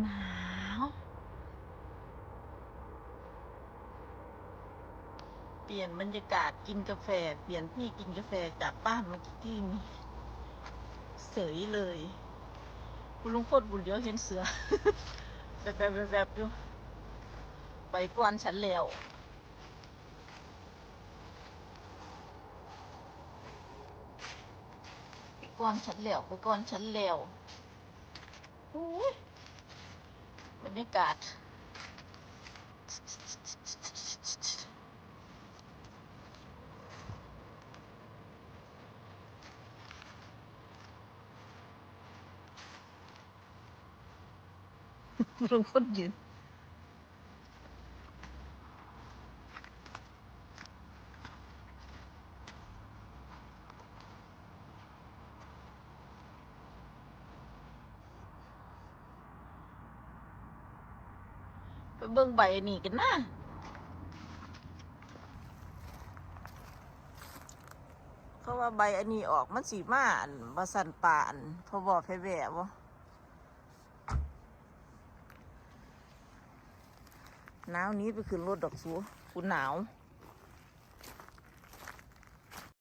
ໜາວ. ປ່ຽນບັນຍາກາດກິນກາແຟ, ປ່ຽນທີ່ກິນກາແຟຈາກບ້ານເມື່ອກີ້ນີ້ ເສີຍເລີຍ. ຄຸນລຸງຄົນບຸນດຽວເຫັນເສືອ ແວບໆໆໆຢູ່. ໄປກ່ອນສັນແລ້ວ, ໄປກ່ອນສັນແລ້ວ, ໄປກ່ອນສັນແລ້ວ. ໂອ້ຍ ບັນຍາກາດ ລົງຄົນຢືນ. ໄປເບິ່ງໃບອັນນີ້ກັນນະ. ເຂົາວ່າໃບອັນນີ້ອອກ ມັນຊິມາ ອັນ ວ່າຊັ້ນ ປ່າ ອັນ ພະວໍ້ແພແວບໍ່? ໜາວໜີໄປຂຶ້ນລົດດອກສູ, ກູໜາວ.